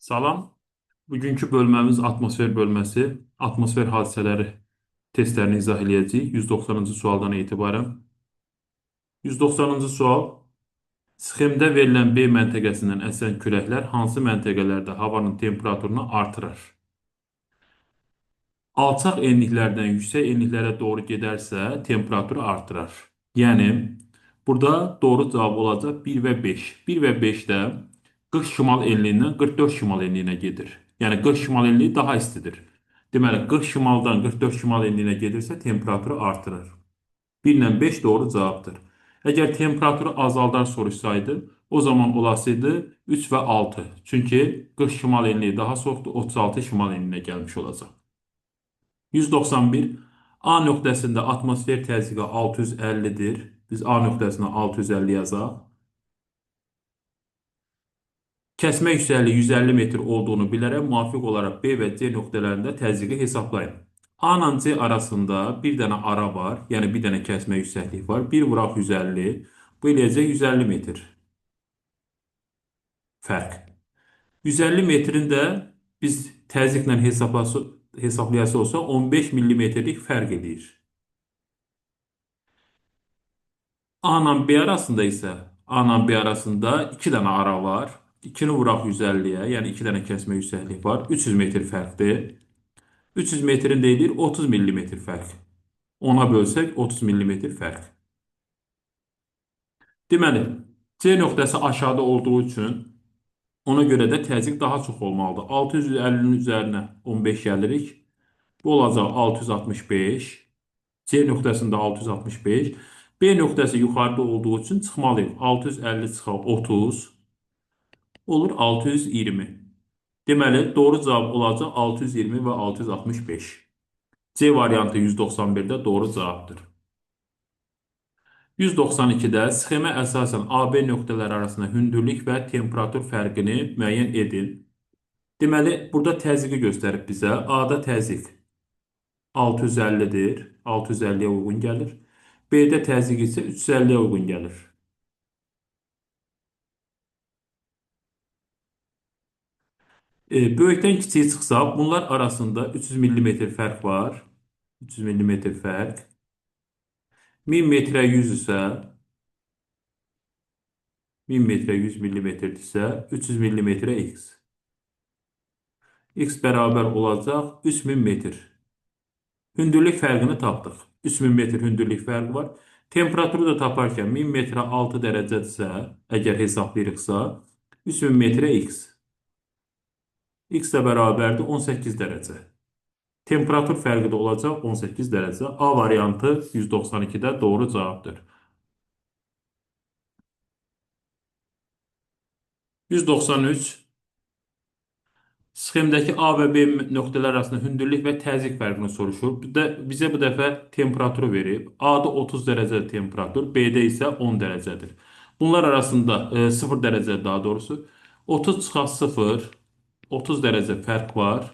Salam. Bugünkü bölməmiz atmosfer bölməsi, atmosfer hadisələri testlərini izah eləyəcəyik 190-cı sualdan etibarən. 190-cı sual. Sxemdə verilən B məntəqəsindən əsən küləklər hansı məntəqələrdə havanın temperaturunu artırır? Alçaq enliklərdən yüksək enliklərə doğru gedərsə, temperaturu artırar. Yəni, burada doğru cavab olacaq 1 və 5. 1 və 5-də 40 şimal enliyindən 44 şimal enliyinə gedir. Yəni, 40 şimal enliyi daha istidir. Deməli, 40 şimaldan 44 şimal enliyinə gedirsə, temperaturu artırır. 1 ilə 5 doğru cavabdır. Əgər temperaturu azaldar soruşsaydı, o zaman olasıydı 3 və 6. Çünki 40 şimal enliyi daha soxdur, 36 şimal enliyinə gəlmiş olacaq. 191. A nöqtəsində atmosfer təzyiqi 650-dir. Biz A nöqtəsinə 650 yazaq. Kəsmə yüksəkliyi 150 metr olduğunu bilərək müvafiq olaraq B və C nöqtələrində təzyiqi hesablayın. A ilə C arasında bir dənə ara var, yəni bir dənə kəsmə yüksəklik var. 1 vuraq 150, bu eləyəcək 150 metr fərq. 150 metrin də biz təzyiqlə hesablayası olsa 15 millimetrlik fərq eləyir. A ilə B arasında isə A ilə B arasında 2 dənə ara var. 2-ni vuraq 150-yə, yəni 2 dənə kəsmə yüksəklik var. 300 metr fərqdir. 300 metrin də eləyir 30 millimetr fərq. 10-a bölsək 30 millimetr fərq. Deməli, C nöqtəsi aşağıda olduğu üçün ona görə də təzyiq daha çox olmalıdır. 650-nin üzərinə 15 gəlirik. Bu olacaq 665. C nöqtəsində 665. B nöqtəsi yuxarıda olduğu üçün çıxmalıyıq. 650 çıxaq 30. Olur 620. Deməli, doğru cavab olacaq 620 və 665. C variantı 191-də doğru cavabdır. 192-də sxemə əsasən AB nöqtələri arasında hündürlük və temperatur fərqini müəyyən edin. Deməli, burada təzyiqi göstərib bizə. A-da təzyiq 650-dir. 650-yə uyğun gəlir. B-də təzyiq isə 350-yə uyğun gəlir. Böyükdən kiçiyə çıxsaq, bunlar arasında 300 millimetr fərq var. 300 millimetr fərq. 1000 metrə 100 isə 1000 metrə 100 millimetrdirsə 300 millimetrə x. X bərabər olacaq 3000 metr. Hündürlük fərqini tapdıq. 3000 metr hündürlük fərqi var. Temperaturu da taparkən 1000 metrə 6 dərəcədirsə, əgər hesablayırıqsa, 3000 metrə x. X də bərabərdir 18 dərəcə. Temperatur fərqi də olacaq 18 dərəcə. A variantı 192-də doğru cavabdır. 193. Sxemdəki A və B nöqtələr arasında hündürlük və təzyiq fərqini soruşur. Bizə bu dəfə temperaturu verib. A-da 30 dərəcə temperatur, B-də isə 10 dərəcədir. Bunlar arasında 0 dərəcə daha doğrusu. 30 çıxaq 0, 30 dərəcə fərq var.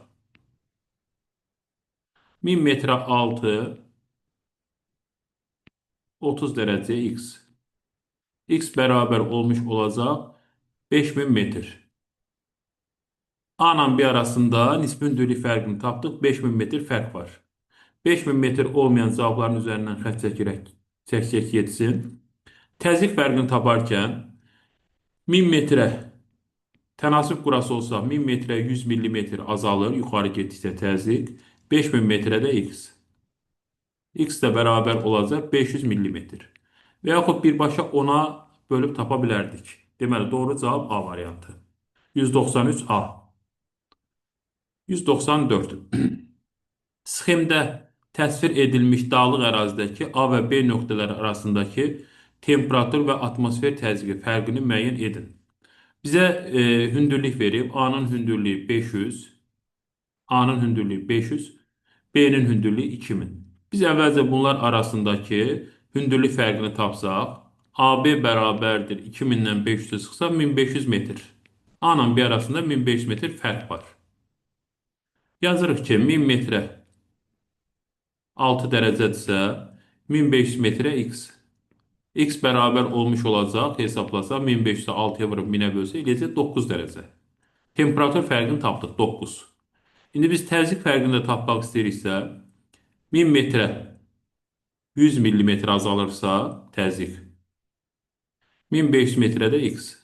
1000 metrə 6, 30 dərəcə x. X bərabər olmuş olacaq 5000 metr. A ilə B arasında nisbi hündürlük fərqini tapdıq. 5000 metr fərq var. 5000 metr olmayan cavabların üzərindən xətt çəkirək, çəksək yetsin. Təzyiq fərqini taparkən 1000 metrə tənasüb qurası olsa 1000 metrə 100 millimetr azalır, yuxarı getdikcə təzyiq. 5000 metrədə x. X də bərabər olacaq 500 millimetr. Və yaxud birbaşa 10-a bölüb tapa bilərdik. Deməli, doğru cavab A variantı. 193 A. 194. Sxemdə təsvir edilmiş dağlıq ərazidəki A və B nöqtələri arasındakı temperatur və atmosfer təzyiqi fərqini müəyyən edin. Bizə hündürlük verib. A-nın hündürlüyü 500, A-nın hündürlüyü 500, B-nin hündürlüyü 2000. Biz əvvəlcə bunlar arasındakı hündürlük fərqini tapsaq, AB bərabərdir 2000-dən 500-ə çıxsa 1500 metr. A ilə B arasında 1500 metr fərq var. Yazırıq ki, 1000 metrə 6 dərəcədirsə, 1500 metrə x. X bərabər olmuş olacaq, hesablasaq 1500-ə 6-ya vurub 1000-ə bölsə eləyəcək 9 dərəcə. Temperatur fərqini tapdıq, 9. İndi biz təzyiq fərqini də tapmaq istəyiriksə, 1000 metrə 100 millimetr azalırsa təzyiq, 1500 metrədə x.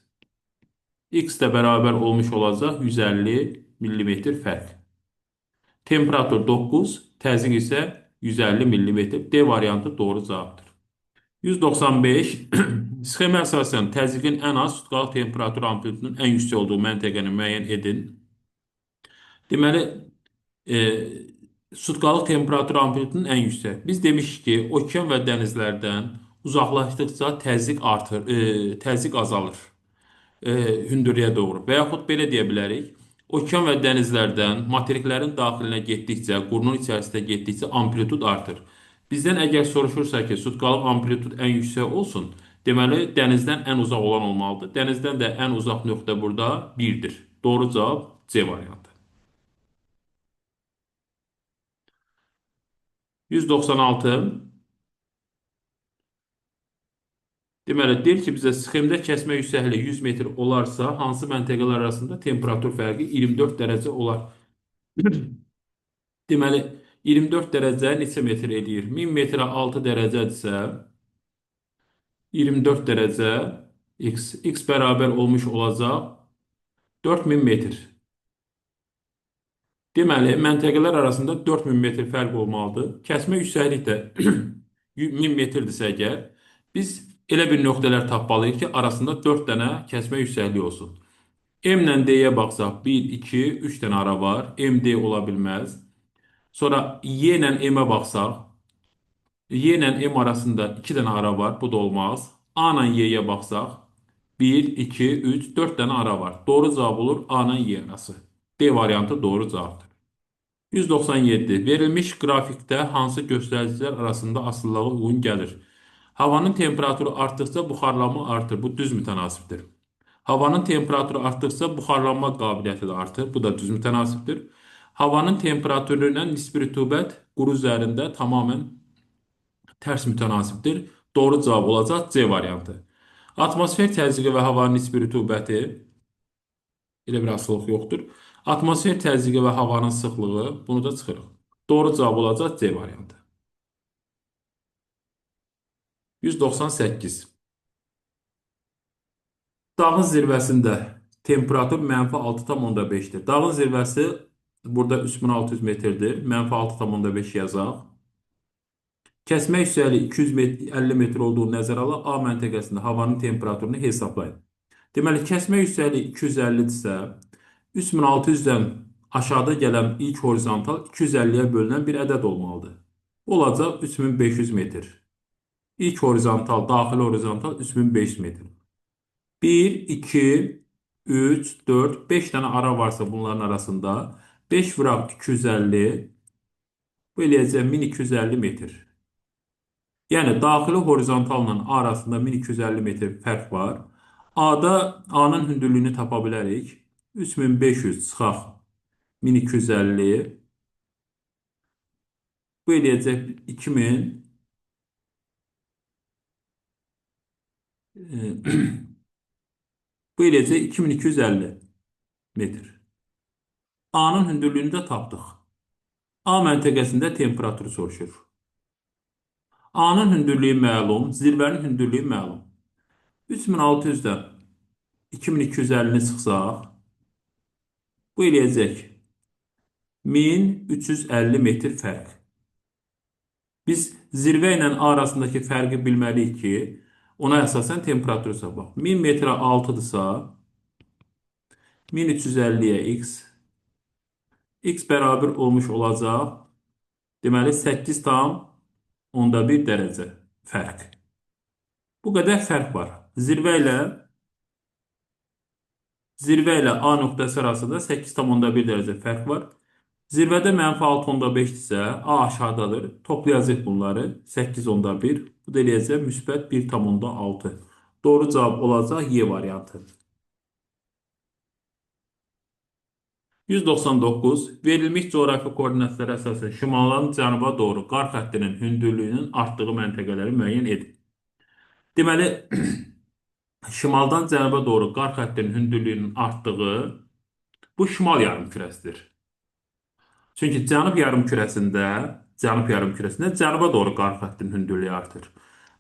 X də bərabər olmuş olacaq 150 millimetr fərq. Temperatur 9, təzyiq isə 150 millimetr. D variantı doğru cavabdır. 195. Sxemə əsasən təzyiqin ən az sutkalıq temperatur amplitudunun ən yüksək olduğu məntəqəni müəyyən edin. Deməli, sutkalıq temperatur amplitudunun ən yüksək. Biz demişik ki, okean və dənizlərdən uzaqlaşdıqca təzyiq artır, təzyiq azalır, hündürlüyə doğru. Və yaxud belə deyə bilərik, okean və dənizlərdən materiklərin daxilinə getdikcə, qurunun içərisində getdikcə amplitud artır. Bizdən əgər soruşursa ki, sutkalıq amplitud ən yüksək olsun, deməli, dənizdən ən uzaq olan olmalıdır. Dənizdən də ən uzaq nöqtə burada 1-dir. Doğru cavab C variantı. 196. Deməli, deyir ki, bizə sxemdə kəsmə yüksəkliyi 100 metr olarsa, hansı məntəqələr arasında temperatur fərqi 24 dərəcə olar? Deməli, 24 dərəcə neçə metr eləyir? 1000 metrə 6 dərəcədirsə, 24 dərəcə x, x bərabər olmuş olacaq 4000 metr. Deməli, məntəqələr arasında 4000 metr fərq olmalıdır. Kəsmə yüksəklik də 1000 metrdirsə əgər, biz elə bir nöqtələr tapmalıyıq ki, arasında 4 dənə kəsmə yüksəkliyi olsun. M ilə D-yə baxsaq, 1, 2, 3 dənə ara var. MD ola bilməz. Sonra Y ilə M-ə baxsaq, Y ilə M arasında 2 dənə ara var. Bu da olmaz. A ilə Y-yə baxsaq, 1, 2, 3, 4 dənə ara var. Doğru cavab olur A ilə Y arası. D variantı doğru cavabdır. 197. Verilmiş qrafikdə hansı göstəricilər arasında asılılığa uyğun gəlir? Havanın temperaturu artdıqca buxarlanma artır. Bu düz mütənasibdir. Havanın temperaturu artdıqca buxarlanma qabiliyyəti də artır. Bu da düz mütənasibdir. Havanın temperaturu ilə nisbi rütubət quru üzərində tamamilə tərs mütənasibdir. Doğru cavab olacaq C variantı. Atmosfer təzyiqi və havanın nisbi rütubəti elə bir asılılıq yoxdur. Atmosfer təzyiqi və havanın sıxlığı, bunu da çıxırıq. Doğru cavab olacaq C variantı. 198. Dağın zirvəsində temperatur mənfi 6,5-dir. Dağın zirvəsi burada 3600 metrdir. Mənfi 6,5 yazaq. Kəsmə yüksəkliyi 250 metr olduğu nəzərə alaq. A məntəqəsində havanın temperaturunu hesablayın. Deməli, kəsmə yüksəkliyi 250-dirsə, 3600-dən aşağıda gələn ilk horizontal 250-yə bölünən bir ədəd olmalıdır. Olacaq 3500 metr. İlk horizontal, daxili horizontal 3500 metr. 1, 2, 3, 4, 5 dənə ara varsa bunların arasında 5 vuraq 250, bu eləyəcək 1250 metr. Yəni, daxili horizontalla A arasında 1250 metr fərq var. A-da A-nın hündürlüyünü tapa bilərik. 3500 çıxaq 1250. Bu eləyəcək 2000. Bu eləyəcək 2250 metr. A-nın hündürlüyünü də tapdıq. A məntəqəsində temperaturu soruşur. A-nın hündürlüyü məlum, zirvənin hündürlüyü məlum. 3600-dən 2250-ni çıxsaq, bu eləyəcək 1350 metr fərq. Biz zirvə ilə A arasındakı fərqi bilməliyik ki, ona əsasən temperaturu hesablayaq. 1000 metrə 6-dırsa, 1350-yə x, x bərabər olmuş olacaq. Deməli, 8,1 dərəcə fərq. Bu qədər fərq var. Zirvə ilə A nöqtəsi arasında 8,1 dərəcə fərq var. Zirvədə mənfi 6,5-dirsə, A aşağıdadır. Toplayacaq bunları. 8,1. Bu da eləyəcək müsbət 1,6. Doğru cavab olacaq Y variantı. 199. Verilmiş coğrafi koordinatlara əsasən şimaldan cənuba doğru qar xəttinin hündürlüyünün artdığı məntəqələri müəyyən edin. Deməli, şimaldan cənuba doğru qar xəttinin hündürlüyünün artdığı Bu şimal yarımkürəsidir. Çünki cənub yarımkürəsində cənuba doğru qar xəttinin hündürlüyü artır.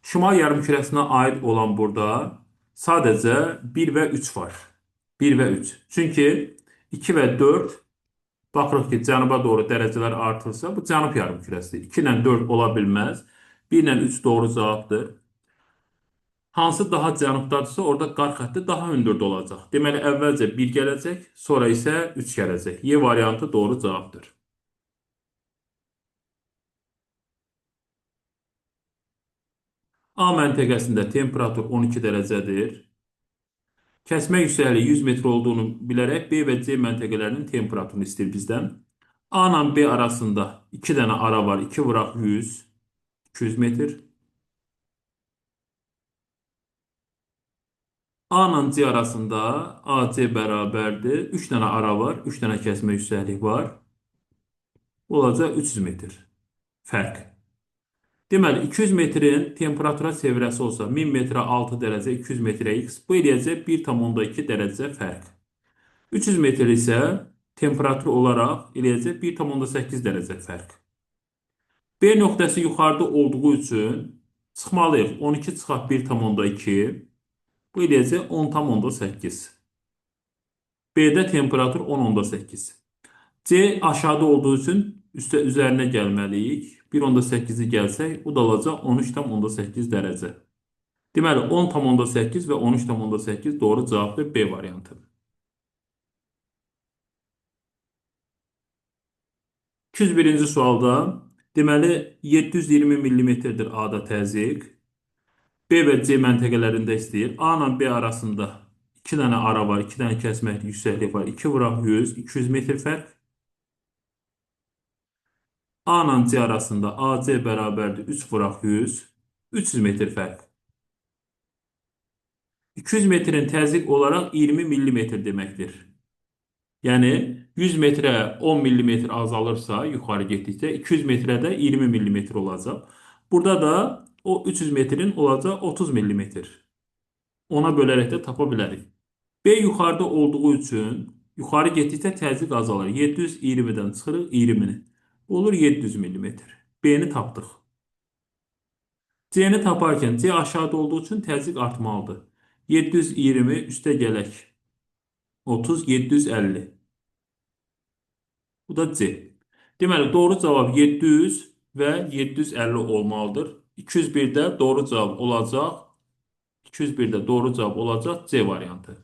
Şimal yarımkürəsinə aid olan burada sadəcə 1 və 3 var. 1 və 3. Çünki 2 və 4 baxırıq ki, cənuba doğru dərəcələr artırsa, bu cənub yarımkürəsidir. 2 ilə 4 ola bilməz. 1 ilə 3 doğru cavabdır. Hansı daha cənubdadırsa, orada qar xətti daha hündürdə olacaq. Deməli, əvvəlcə 1 gələcək, sonra isə 3 gələcək. Y variantı doğru cavabdır. A məntəqəsində temperatur 12 dərəcədir. Kəsmə yüksəkliyi 100 metr olduğunu bilərək B və C məntəqələrinin temperaturunu istəyir bizdən. A ilə B arasında 2 dənə ara var. 2 vuraq 100, 200 metr. A ilə C arasında AC bərabərdir. 3 dənə ara var. 3 dənə kəsmə yüksəklik var. Olacaq 300 metr fərq. Deməli, 200 metrin temperatura çevirəsi olsa 1000 metrə 6 dərəcə, 200 metrə x, bu eləyəcək 1,2 dərəcə fərq. 300 metr isə temperatur olaraq eləyəcək 1,8 dərəcə fərq. B nöqtəsi yuxarıda olduğu üçün çıxmalıyıq. 12 çıxaq 1,2, bu eləyəcək 10,8. B-də temperatur 10,8. C aşağıda olduğu üçün üstə üzərinə gəlməliyik. 1,8-i gəlsək, o da olacaq 13,8 dərəcə. Deməli, 10,8 və 13,8 doğru cavabdır B variantı. 201-ci sualda, deməli, 720 millimetrdir A-da təzyiq. B və C məntəqələrində istəyir. A ilə B arasında 2 dənə ara var, 2 dənə kəsmə yüksəklik var. 2 vuraq 100, 200 metr fərq. A ilə C arasında AC bərabərdir 3 vuraq 100, 300 metr fərq. 200 metrin təzyiq olaraq 20 millimetr deməkdir. Yəni 100 metrə 10 millimetr azalırsa yuxarı getdikcə 200 metrədə 20 millimetr olacaq. Burada da o 300 metrin olacaq 30 millimetr. Ona bölərək də tapa bilərik. B yuxarıda olduğu üçün yuxarı getdikcə təzyiq azalır. 720-dən çıxırıq 20-ni. Olur 700 millimetr. B-ni tapdıq. C-ni taparkən C aşağıda olduğu üçün təzyiq artmalıdır. 720 üstə gələk. 30, 750. Bu da C. Deməli, doğru cavab 700 və 750 olmalıdır. 201-də doğru cavab olacaq. 201-də doğru cavab olacaq C variantı.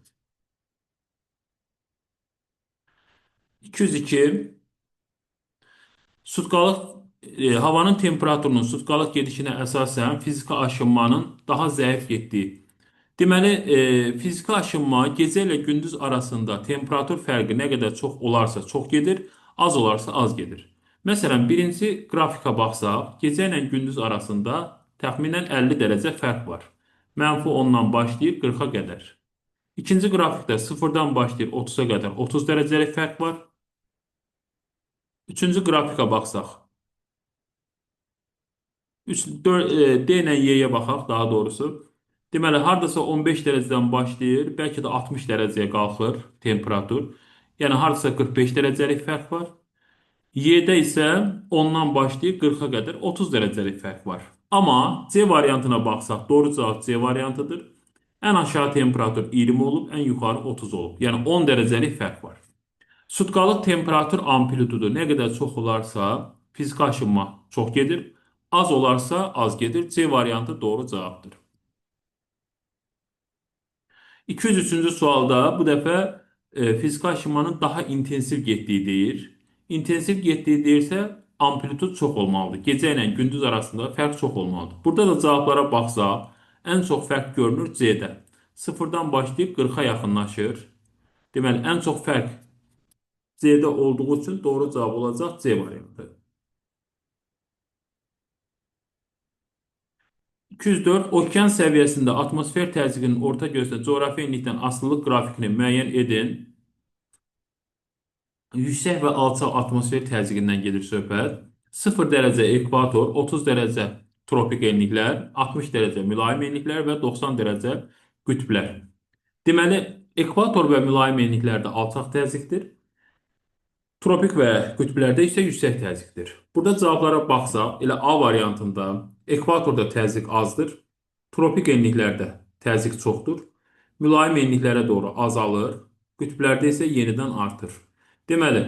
202. Sutkalıq, havanın temperaturunun sutkalıq gedişinə əsasən fiziki aşınmanın daha zəif getdiyi. Deməli, fiziki aşınma gecə ilə gündüz arasında temperatur fərqi nə qədər çox olarsa çox gedir, az olarsa az gedir. Məsələn, birinci qrafika baxsaq, gecə ilə gündüz arasında təxminən 50 dərəcə fərq var. Mənfi 10-dan başlayır 40-a qədər. İkinci qrafikdə 0-dan başlayır 30-a qədər 30 dərəcəlik fərq var. Üçüncü qrafika baxsaq, 3, 4, D ilə Y-yə baxaq daha doğrusu. Deməli, haradasa 15 dərəcədən başlayır, bəlkə də 60 dərəcəyə qalxır temperatur. Yəni, haradasa 45 dərəcəlik fərq var. Y-də isə 10-dan başlayır 40-a qədər 30 dərəcəlik fərq var. Amma C variantına baxsaq, doğru cavab C variantıdır. Ən aşağı temperatur 20 olub, ən yuxarı 30 olub. Yəni, 10 dərəcəlik fərq var. Sutkalıq temperatur amplitudu nə qədər çox olarsa, fiziki aşınma çox gedir, az olarsa az gedir. C variantı doğru cavabdır. 203-cü sualda bu dəfə fiziki aşınmanın daha intensiv getdiyi deyir. İntensiv getdiyi deyirsə, amplitud çox olmalıdır. Gecə ilə gündüz arasında fərq çox olmalıdır. Burada da cavablara baxsaq, ən çox fərq görünür C-də. 0-dan başlayıb 40-a yaxınlaşır. Deməli, ən çox fərq C-də olduğu üçün doğru cavab olacaq C variantı. 204. Okean səviyyəsində atmosfer təzyiqinin orta gözlə coğrafi enlikdən asılılıq qrafikini müəyyən edin. Yüksək və alçaq atmosfer təzyiqindən gedir söhbət. 0 dərəcə ekvator, 30 dərəcə tropik enliklər, 60 dərəcə mülayim enliklər və 90 dərəcə qütblər. Deməli, ekvator və mülayim enliklərdə alçaq təzyiqdir. Tropik və qütblərdə isə yüksək təzyiqdir. Burada cavablara baxsaq, elə A variantında ekvatorda təzyiq azdır, tropik enliklərdə təzyiq çoxdur, mülayim enliklərə doğru azalır, qütblərdə isə yenidən artır. Deməli,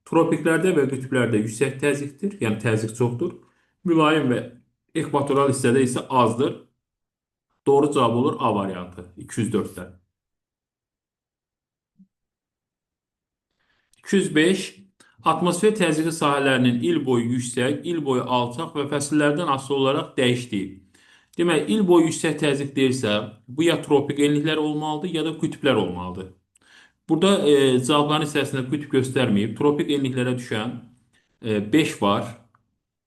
tropiklərdə və qütblərdə yüksək təzyiqdir, yəni təzyiq çoxdur, mülayim və ekvatoral hissədə isə azdır. Doğru cavab olur A variantı 204-də. 205. Atmosfer təzyiqi sahələrinin il boyu yüksək, il boyu alçaq və fəsillərdən asılı olaraq dəyişdiyi. Deməli, il boyu yüksək təzyiq deyirsə, bu ya tropik enliklər olmalıdır, ya da qütblər olmalıdır. Burada cavabların hissəsində qütb göstərməyib. Tropik enliklərə düşən 5 var,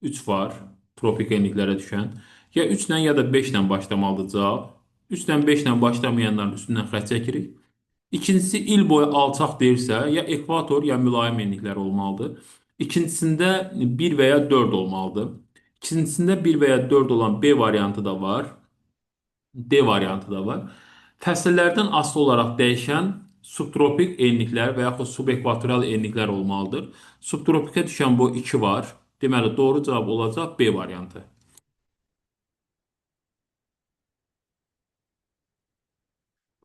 3 var tropik enliklərə düşən. Ya 3 ilə ya da 5 ilə başlamalıdır cavab. 3 ilə 5 ilə başlamayanların üstündən xətt çəkirik. İkincisi, il boyu alçaq deyirsə, ya ekvator, ya mülayim enliklər olmalıdır. İkincisində 1 və ya 4 olmalıdır. İkincisində 1 və ya 4 olan B variantı da var. D variantı da var. Fəsillərdən asılı olaraq dəyişən subtropik enliklər və yaxud subekvatorial enliklər olmalıdır. Subtropikə düşən bu 2 var. Deməli, doğru cavab olacaq B variantı.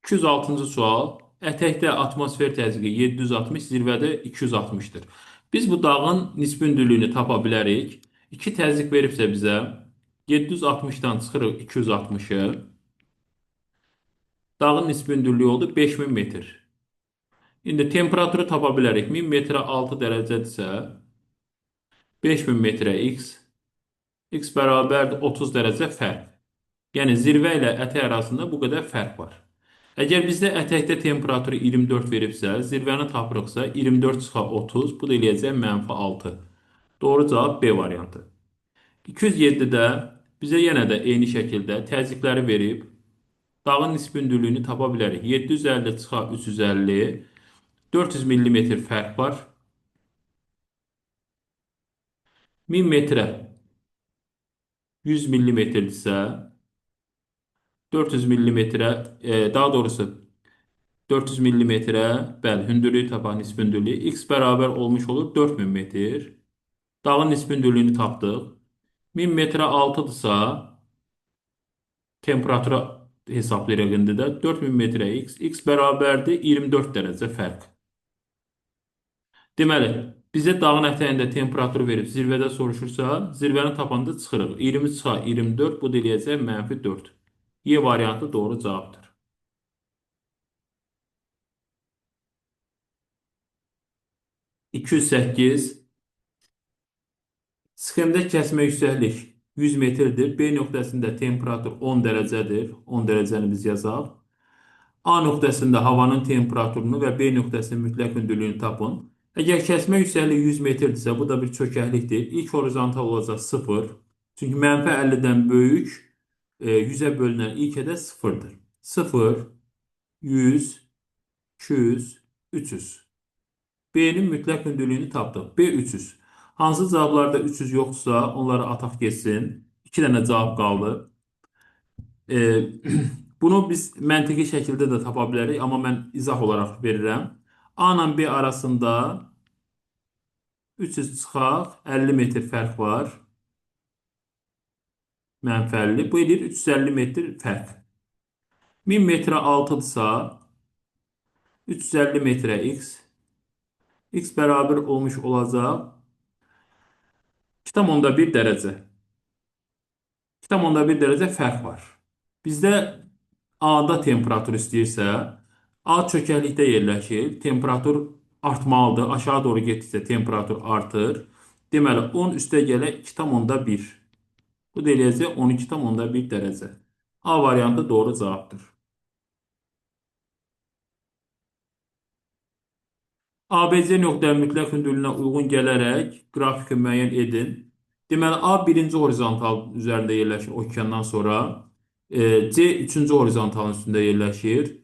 206-cı sual. Ətəkdə atmosfer təzyiqi 760, zirvədə 260-dır. Biz bu dağın nisbi hündürlüyünü tapa bilərik. 2 təzyiq veribsə bizə 760-dan çıxırıq 260-ı. Dağın nisbi hündürlüyü oldu 5000 metr. İndi temperaturu tapa bilərik. 1000 metrə 6 dərəcədirsə 5000 metrə x, x bərabərdir 30 dərəcə fərq. Yəni zirvə ilə ətək arasında bu qədər fərq var. Əgər bizdə ətəkdə temperaturu 24 veribsə, zirvəni tapırıqsa 24 çıxa 30, bu da eləyəcək mənfi 6. Doğru cavab B variantı. 207-də bizə yenə də eyni şəkildə təzyiqləri verib, dağın nisbi hündürlüyünü tapa bilərik. 750 çıxa 350, 400 millimetr fərq var. 1000 metrə 100 millimetrdirsə, 400 millimetrə, daha doğrusu 400 millimetrə, bəli, hündürlüyü tapaq, nisbi hündürlüyü x bərabər olmuş olur 4000 metr. Dağın nisbi hündürlüyünü tapdıq. 1000 metrə 6-dırsa, temperatura hesablayırıq indi də 4000 metrə x, x bərabərdir 24 dərəcə fərq. Deməli, bizə dağın ətəyində temperatur verib zirvədə soruşursa, zirvəni tapanda çıxırıq. 20 çıxa 24, bu da eləyəcək mənfi 4. Y variantı doğru cavabdır. 208. Sxemdə kəsmə yüksəklik 100 metrdir. B nöqtəsində temperatur 10 dərəcədir. 10 dərəcəni biz yazaq. A nöqtəsində havanın temperaturunu və B nöqtəsinin mütləq hündürlüyünü tapın. Əgər kəsmə yüksəkliyi 100 metrdirsə, bu da bir çökəklikdir. İlk horizontal olacaq 0. Çünki mənfi 50-dən böyük 100-ə bölünən ilk ədəd 0-dır. 0, 100, 200, 300. B-nin mütləq hündürlüyünü tapdıq. B 300. Hansı cavablarda 300 yoxdursa, onları ataq getsin. 2 dənə cavab qaldı. Bunu biz məntiqi şəkildə də tapa bilərik, amma mən izah olaraq verirəm. A ilə B arasında 300 çıxaq, 50 metr fərq var. Mənfi 50. Bu eləyir 350 metr fərq. 1000 metrə 6-dırsa, 350 metrə x, x bərabər olmuş olacaq 2,1 dərəcə. 2,1 dərəcə fərq var. Bizdə A-da temperatur istəyirsə, A çökəklikdə yerləşir, temperatur artmalıdır. Aşağı doğru getdikcə temperatur artır. Deməli, 10 üstə gələ 2,1. Bu da eləyəcək 12,1 dərəcə. A variantı doğru cavabdır. ABC nöqtə mütləq hündürlüyünə uyğun gələrək qrafiki müəyyən edin. Deməli, A birinci horizontal üzərində yerləşir okeandan sonra. C üçüncü horizontalın üstündə yerləşir.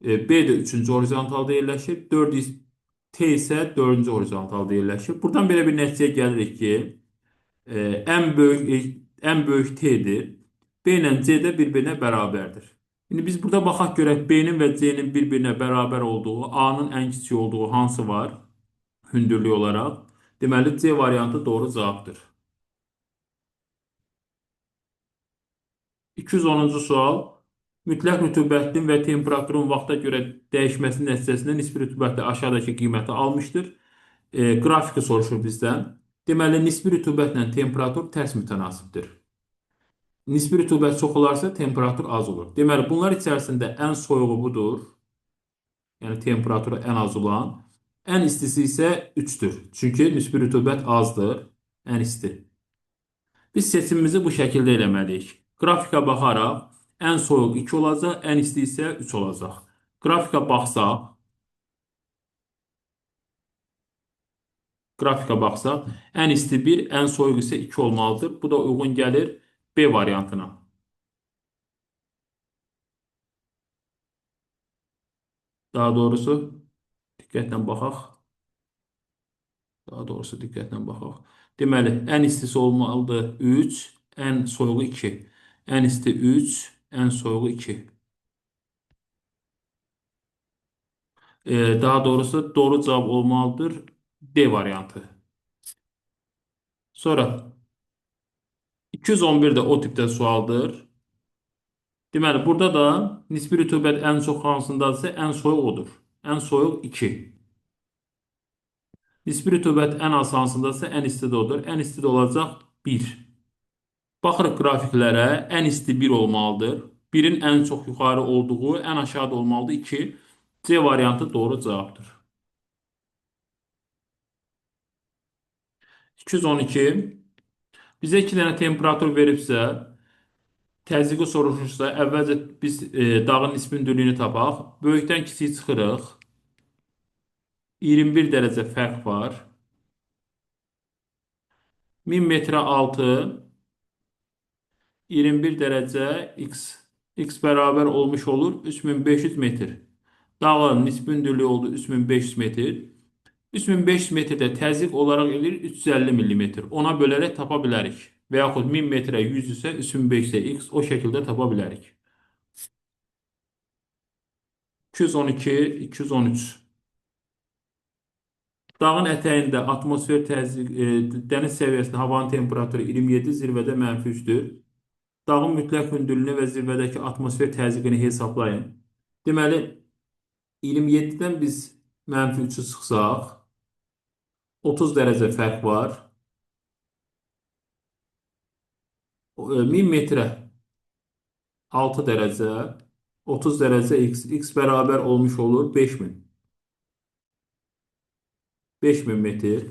B də üçüncü horizontalda yerləşir. T isə dördüncü horizontalda yerləşir. Buradan belə bir nəticəyə gəlirik ki, ən böyük T-dir. B ilə C də bir-birinə bərabərdir. İndi biz burada baxaq görək B-nin və C-nin bir-birinə bərabər olduğu, A-nın ən kiçik olduğu hansı var? Hündürlük olaraq. Deməli, C variantı doğru cavabdır. 210-cu sual. Mütləq rütubətin və temperaturun vaxta görə dəyişməsi nəticəsində nisbi rütubət aşağıdakı qiyməti almışdır. Qrafiki soruşur bizdən. Deməli, nisbi rütubətlə temperatur tərs mütənasibdir. Nisbi rütubət çox olarsa, temperatur az olur. Deməli, bunlar içərisində ən soyuğu budur. Yəni, temperaturu ən az olan. Ən istisi isə 3-dür. Çünki nisbi rütubət azdır. Ən isti. Biz seçimimizi bu şəkildə eləməliyik. Qrafika baxaraq ən soyuq 2 olacaq, ən isti isə 3 olacaq. Qrafika baxsaq, ən isti 1, ən soyuq isə 2 olmalıdır. Bu da uyğun gəlir B variantına. Daha doğrusu, diqqətlə baxaq. Deməli, ən istisi olmalıdır 3, ən soyuğu 2. Ən isti 3, ən soyuğu 2. Daha doğrusu, doğru cavab olmalıdır D variantı. Sonra, 211 də o tipdə sualdır. Deməli, burada da nisbi rütubət ən çox hansındadırsa, ən soyuq odur. Ən soyuq 2. Nisbi rütubət ən az hansındadırsa, ən isti də odur. Ən isti də olacaq 1. Baxırıq qrafiklərə, ən isti 1 olmalıdır. 1-in ən çox yuxarı olduğu, ən aşağıda olmalıdır 2. C variantı doğru cavabdır. 212. Bizə 2 dənə temperatur veribsə, təzyiqi soruşursa, əvvəlcə biz dağın nisbi hündürlüyünü tapaq. Böyükdən kiçik çıxırıq. 21 dərəcə fərq var. 1000 metrə 6, 21 dərəcə x. X bərabər olmuş olur 3500 metr. Dağın nisbi hündürlüyü oldu 3500 metr. 3500 metrdə təzyiq olaraq eləyir 350 millimetr. Ona bölərək tapa bilərik. Və yaxud 1000 metrə 100 isə 3500-ə x o şəkildə tapa bilərik. 212, 213. Dağın ətəyində atmosfer təzyiq, dəniz səviyyəsində havanın temperaturu 27, zirvədə mənfi 3-dür. Dağın mütləq hündürlüyünü və zirvədəki atmosfer təzyiqini hesablayın. Deməli, 27-dən biz mənfi 3-ü çıxsaq, 30 dərəcə fərq var. 1000 metrə 6 dərəcə, 30 dərəcə x, x bərabər olmuş olur 5000. 5000 metr.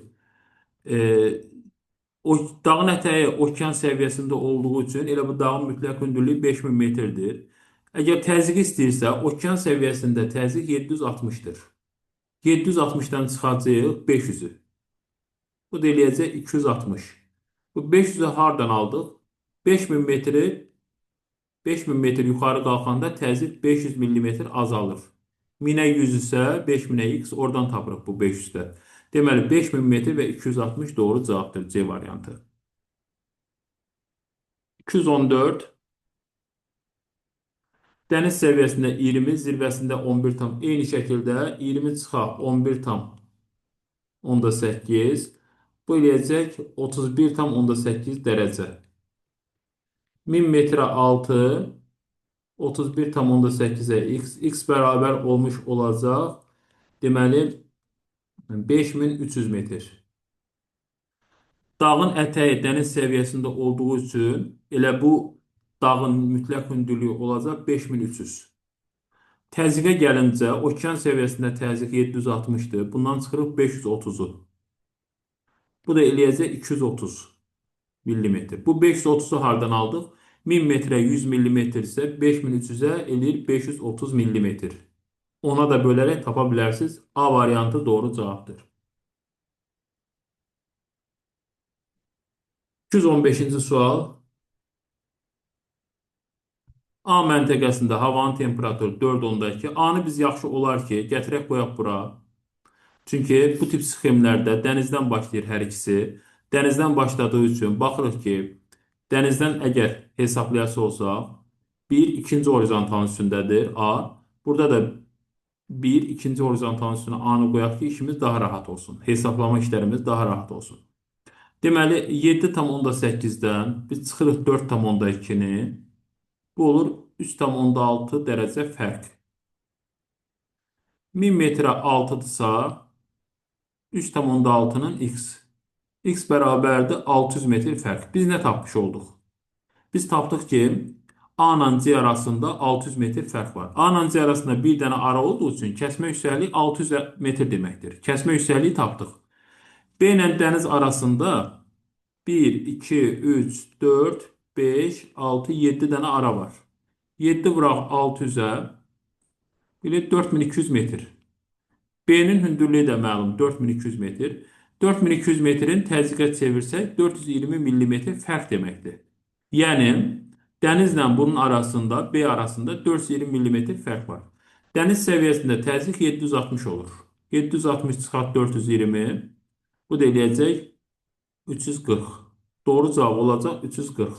O dağın ətəyi okean səviyyəsində olduğu üçün elə bu dağın mütləq hündürlüyü 5000 metrdir. Əgər təzyiq istəyirsə, okean səviyyəsində təzyiq 760-dır. 760-dan çıxacağıq 500-ü. Bu da eləyəcək 260. Bu 500-ü hardan aldıq? 5000 metri 5000 metr yuxarı qalxanda təzyiq 500 millimetr azalır. 1000-ə 100 isə 5000-ə x oradan tapırıq bu 500-də. Deməli 5000 metr və 260 doğru cavabdır C variantı. 214. Dəniz səviyyəsində 20, zirvəsində 11 tam. Eyni şəkildə 20 çıxaq 11 tam 8. Bu eləyəcək 31 tam 8 dərəcə. 1000 metrə 6, 31 tam 8-ə x, x bərabər olmuş olacaq. Deməli, 5300 metr. Dağın ətəyi dəniz səviyyəsində olduğu üçün elə bu dağın mütləq hündürlüyü olacaq 5300. Təzyiqə gəlincə, okean səviyyəsində təzyiq 760-dır. Bundan çıxırıq 530-u. Bu da eləyəcək 230 millimetr. Bu 530-u hardan aldıq? 1000 metrə 100 millimetr isə 5300-ə eləyir 530 millimetr. Ona da bölərək tapa bilərsiniz. A variantı doğru cavabdır. 215-ci sual. A məntəqəsində havanın temperaturu 4,2. A-nı biz yaxşı olar ki, gətirək qoyaq bura. Çünki bu tip sxemlərdə dənizdən başlayır hər ikisi. Dənizdən başladığı üçün baxırıq ki, dənizdən əgər hesablayası olsaq, 1, ikinci horizontalın üstündədir A. Burada da 1, ikinci horizontalın üstünə A-nı qoyaq ki, işimiz daha rahat olsun. Hesablama işlərimiz daha rahat olsun. Deməli, 7,8-dən biz çıxırıq 4,2-ni. Bu olur 3,6 dərəcə fərq. 1000 metrə 6-dırsa, 3,6-nın x. X bərabərdir 600 metr fərq. Biz nə tapmış olduq? Biz tapdıq ki, A ilə C arasında 600 metr fərq var. A ilə C arasında bir dənə ara olduğu üçün kəsmə yüksəkliyi 600 metr deməkdir. Kəsmə yüksəkliyi tapdıq. B ilə dəniz arasında 1, 2, 3, 4, 5, 6, 7 dənə ara var. 7 vuraq 600-ə, belə 4200 metr. B-nin hündürlüyü də məlum, 4200 metr. 4200 metrin təzyiqə çevirsək, 420 millimetr fərq deməkdir. Yəni, dənizlə bunun arasında, B arasında 420 millimetr fərq var. Dəniz səviyyəsində təzyiq 760 olur. 760 çıxart 420, bu da eləyəcək 340. Doğru cavab olacaq 340.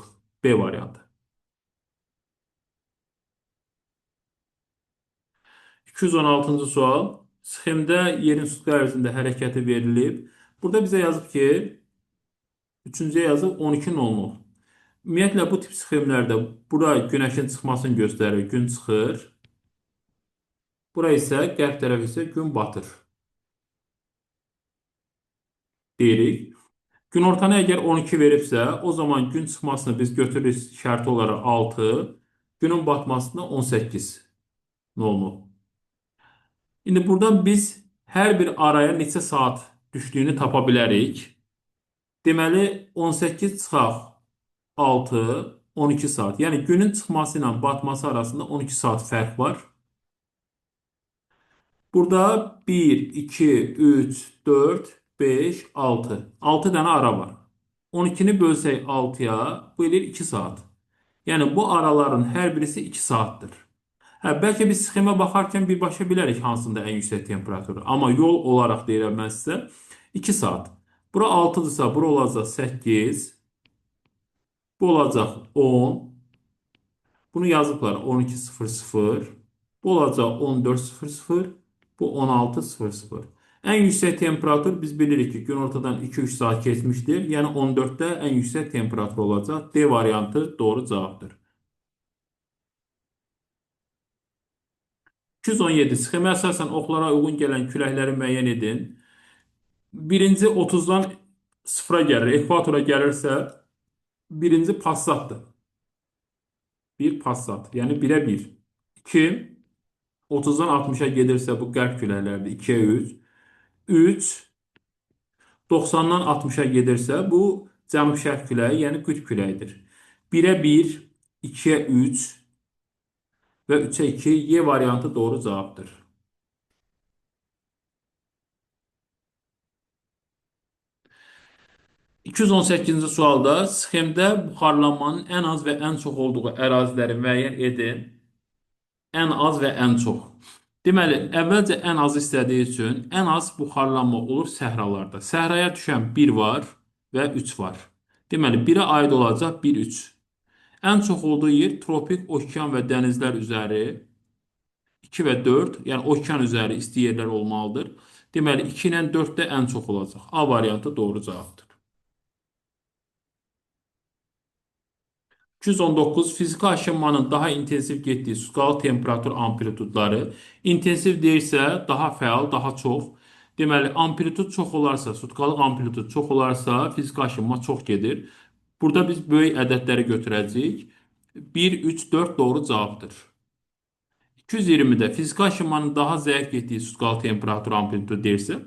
B variantı. 216-cı sual. Sxemdə yerin sutka ərzində hərəkəti verilib. Burada bizə yazıb ki, üçüncüyə yazıb 12.00. Ümumiyyətlə, bu tip sxemlərdə bura günəşin çıxmasını göstərir, gün çıxır. Bura isə, qərb tərəf isə gün batır. Deyirik. Günortanı əgər 12 veribsə, o zaman gün çıxmasını biz götürürük şərti olaraq 6, günün batmasını 18.00. İndi buradan biz hər bir araya neçə saat düşdüyünü tapa bilərik. Deməli, 18 çıxaq 6, 12 saat. Yəni, günün çıxması ilə batması arasında 12 saat fərq var. Burada 1, 2, 3, 4, 5, 6. 6 dənə ara var. 12-ni bölsək 6-ya, bu eləyir 2 saat. Yəni, bu araların hər birisi 2 saatdır. Bəlkə biz sxemə baxarkən birbaşa bilərik hansında ən yüksək temperatur. Amma yol olaraq deyirəm mən sizə 2 saat. Bura 6-dırsa, bura olacaq 8. Bu olacaq 10. Bunu yazıblar 12.00. Bu olacaq 14.00. Bu 16.00. Ən yüksək temperatur biz bilirik ki, günortadan 2-3 saat keçmişdir. Yəni 14-də ən yüksək temperatur olacaq. D variantı doğru cavabdır. 217. Sxemə əsasən oxlara uyğun gələn küləkləri müəyyən edin. Birinci 30-dan sıfıra gəlir, ekvatora gəlirsə, birinci passatdır. Bir passat, yəni 1-ə 1. 2, 30-dan 60-a gedirsə, bu qərb küləkləridir, 2-yə 3. 3, 90-dan 60-a gedirsə, bu cənub-şərq küləyi, yəni qütb küləyidir. 1-ə 1, 2-yə 3 və 3-ə 2, Y variantı doğru cavabdır. 218-ci sualda sxemdə buxarlanmanın ən az və ən çox olduğu əraziləri müəyyən edin. Ən az və ən çox. Deməli, əvvəlcə ən az istədiyi üçün ən az buxarlanma olur səhralarda. Səhraya düşən 1 var və 3 var. Deməli, 1-ə aid olacaq 1, 3. Ən çox olduğu yer tropik, okean və dənizlər üzəri 2 və 4, yəni okean üzəri isti yerlər olmalıdır. Deməli, 2 ilə 4 də ən çox olacaq. A variantı doğru cavabdır. 219. Fiziki aşınmanın daha intensiv getdiyi suqalı temperatur amplitudları. İntensiv deyirsə, daha fəal, daha çox. Deməli, amplitud çox olarsa, sutkalıq amplitud çox olarsa, fiziki aşınma çox gedir. Burada biz böyük ədədləri götürəcəyik. 1, 3, 4 doğru cavabdır. 220-də fiziki aşınmanın daha zəif getdiyi sutkalı temperatur amplitudu deyirsə,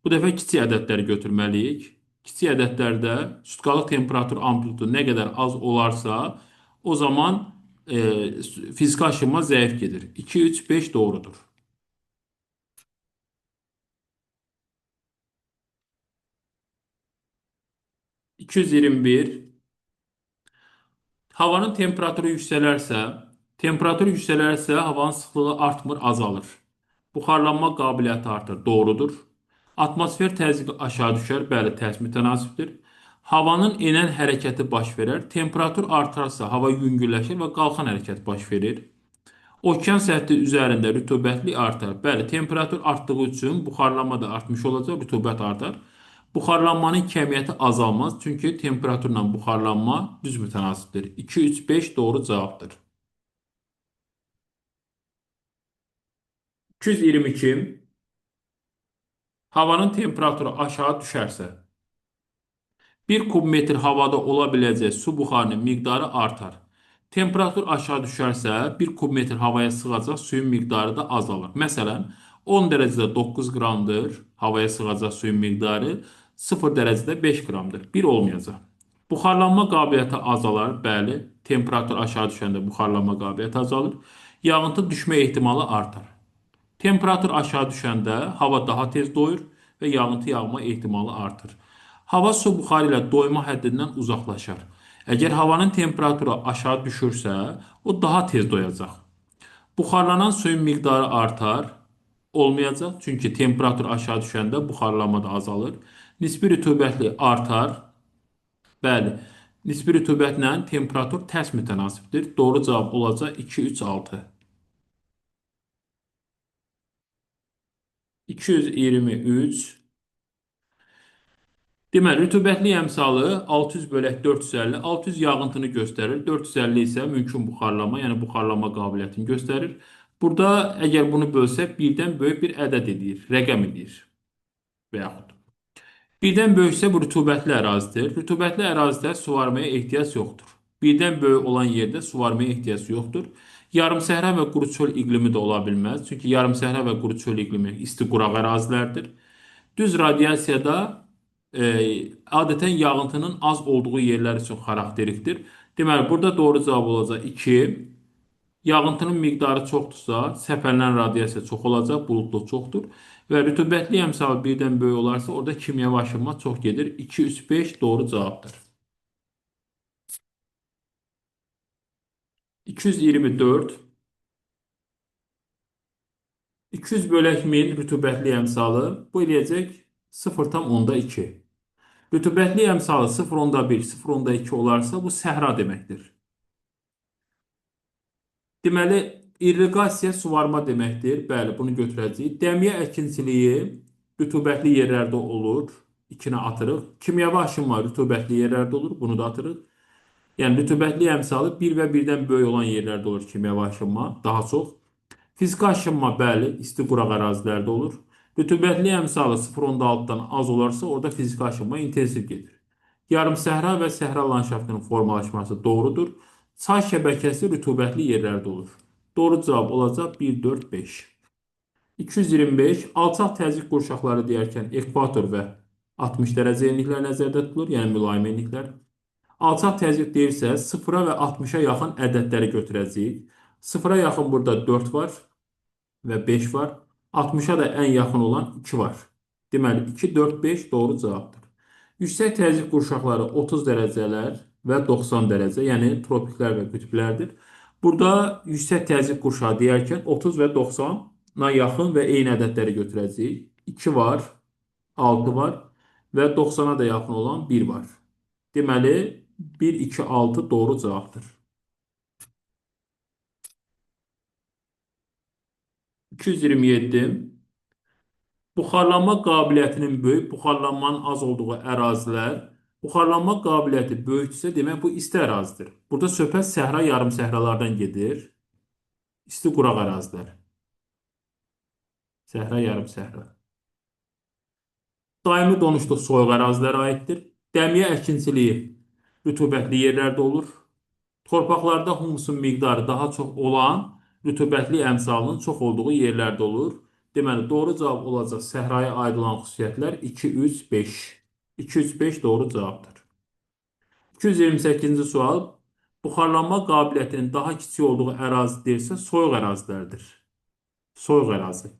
bu dəfə kiçik ədədləri götürməliyik. Kiçik ədədlərdə sutkalıq temperatur amplitudu nə qədər az olarsa, o zaman fiziki aşınma zəif gedir. 2, 3, 5 doğrudur. 221. Havanın temperaturu yüksələrsə, havanın sıxlığı artmır, azalır. Buxarlanma qabiliyyəti artır, doğrudur. Atmosfer təzyiqi aşağı düşər, bəli, tərs mütənasibdir. Havanın enən hərəkəti baş verər. Temperatur artarsa, hava yüngülləşir və qalxan hərəkət baş verir. Okean səthi üzərində rütubətli artar. Bəli, temperatur artdığı üçün buxarlanma da artmış olacaq, rütubət artar. Buxarlanmanın kəmiyyəti azalmaz, çünki temperaturla buxarlanma düz mütənasibdir. 2, 3, 5 doğru cavabdır. 222. Havanın temperaturu aşağı düşərsə, 1 kubmetr havada ola biləcək su buxarının miqdarı artar. Temperatur aşağı düşərsə, 1 kubmetr havaya sığacaq suyun miqdarı da azalır. Məsələn, 10 dərəcədə 9 qramdır havaya sığacaq suyun miqdarı, 0 dərəcədə 5 qramdır. 1 olmayacaq. Buxarlanma qabiliyyəti azalar. Bəli, temperatur aşağı düşəndə buxarlanma qabiliyyəti azalır. Yağıntı düşmə ehtimalı artar. Temperatur aşağı düşəndə hava daha tez doyur və yağıntı yağma ehtimalı artır. Hava su buxarı ilə doyma həddindən uzaqlaşar. Əgər havanın temperaturu aşağı düşürsə, o daha tez doyacaq. Buxarlanan suyun miqdarı artar. Olmayacaq, çünki temperatur aşağı düşəndə buxarlanma da azalır. Nisbi rütubətli artar. Bəli, nisbi rütubətlə temperatur tərs mütənasibdir. Doğru cavab olacaq 2, 3, 6. 223. Deməli, rütubətli əmsalı 600 bölək 450, 600 yağıntını göstərir, 450 isə mümkün buxarlama, yəni buxarlanma qabiliyyətini göstərir. Burada əgər bunu bölsək, birdən böyük bir ədəd eləyir, rəqəm eləyir və yaxud. Birdən böyüksə bu rütubətli ərazidir. Rütubətli ərazidə suvarmaya ehtiyac yoxdur. Birdən böyük olan yerdə suvarmaya ehtiyac yoxdur. Yarımsəhra və quru çöl iqlimi də ola bilməz. Çünki yarımsəhra və quru çöl iqlimi isti quraq ərazilərdir. Düz radiasiyada adətən yağıntının az olduğu yerlər üçün xarakterikdir. Deməli, burada doğru cavab olacaq 2. Yağıntının miqdarı çoxdursa, səpələnən radiasiya çox olacaq, buludluq çoxdur. Və rütubətli əmsalı birdən böyük olarsa, orada kimyəvi aşınma çox gedir. 2, 3, 5 doğru cavabdır. 224. 200 bölək 1000 rütubətli əmsalı. Bu eləyəcək 0,2. Rütubətli əmsalı 0,1, 0,2 olarsa, bu səhra deməkdir. Deməli, irriqasiya suvarma deməkdir. Bəli, bunu götürəcəyik. Dəmiyə əkinçiliyi rütubətli yerlərdə olur. 2-ni atırıq. Kimyəvi aşınma rütubətli yerlərdə olur. Bunu da atırıq. Yəni, rütubətli əmsalı 1 və 1-dən böyük olan yerlərdə olur kimyəvi aşınma daha çox. Fiziki aşınma, bəli, isti quraq ərazilərdə olur. Rütubətli əmsalı 0,6-dan az olarsa, orada fiziki aşınma intensiv gedir. Yarımsəhra və səhra landşaftının formalaşması doğrudur. Çay şəbəkəsi rütubətli yerlərdə olur. Doğru cavab olacaq 1, 4, 5. 225. Alçaq təzyiq qurşaqları deyərkən ekvator və 60 dərəcə enliklər nəzərdə tutulur, yəni mülayim enliklər. Alçaq təzyiq deyirsə, 0-a və 60-a yaxın ədədləri götürəcəyik. 0-a yaxın burada 4 var və 5 var. 60-a da ən yaxın olan 2 var. Deməli, 2, 4, 5 doğru cavabdır. Yüksək təzyiq qurşaqları 30 dərəcələr və 90 dərəcə, yəni tropiklər və qütblərdir. Burada yüksək təzyiq qurşağı deyərkən 30 və 90-a yaxın və eyni ədədləri götürəcəyik. 2 var, 6 var və 90-a da yaxın olan 1 var. Deməli, 1, 2, 6 doğru cavabdır. 227. Buxarlanma qabiliyyətinin böyük, buxarlanmanın az olduğu ərazilər. Buxarlanma qabiliyyəti böyükdürsə, demək bu isti ərazidir. Burada söhbət səhra, yarım səhralardan gedir. İsti quraq ərazilər. Səhra, yarım səhra. Daimi donuşluq soyuq ərazilərə aiddir. Dəmiyə əkinçiliyi rütubətli yerlərdə olur. Torpaqlarda humusun miqdarı daha çox olan rütubətli əmsalının çox olduğu yerlərdə olur. Deməli, doğru cavab olacaq səhraya aid olan xüsusiyyətlər 2, 3, 5. 2, 3, 5 doğru cavabdır. 228-ci sual. Buxarlanma qabiliyyətinin daha kiçik olduğu ərazi deyilsə, soyuq ərazilərdir. Soyuq ərazi.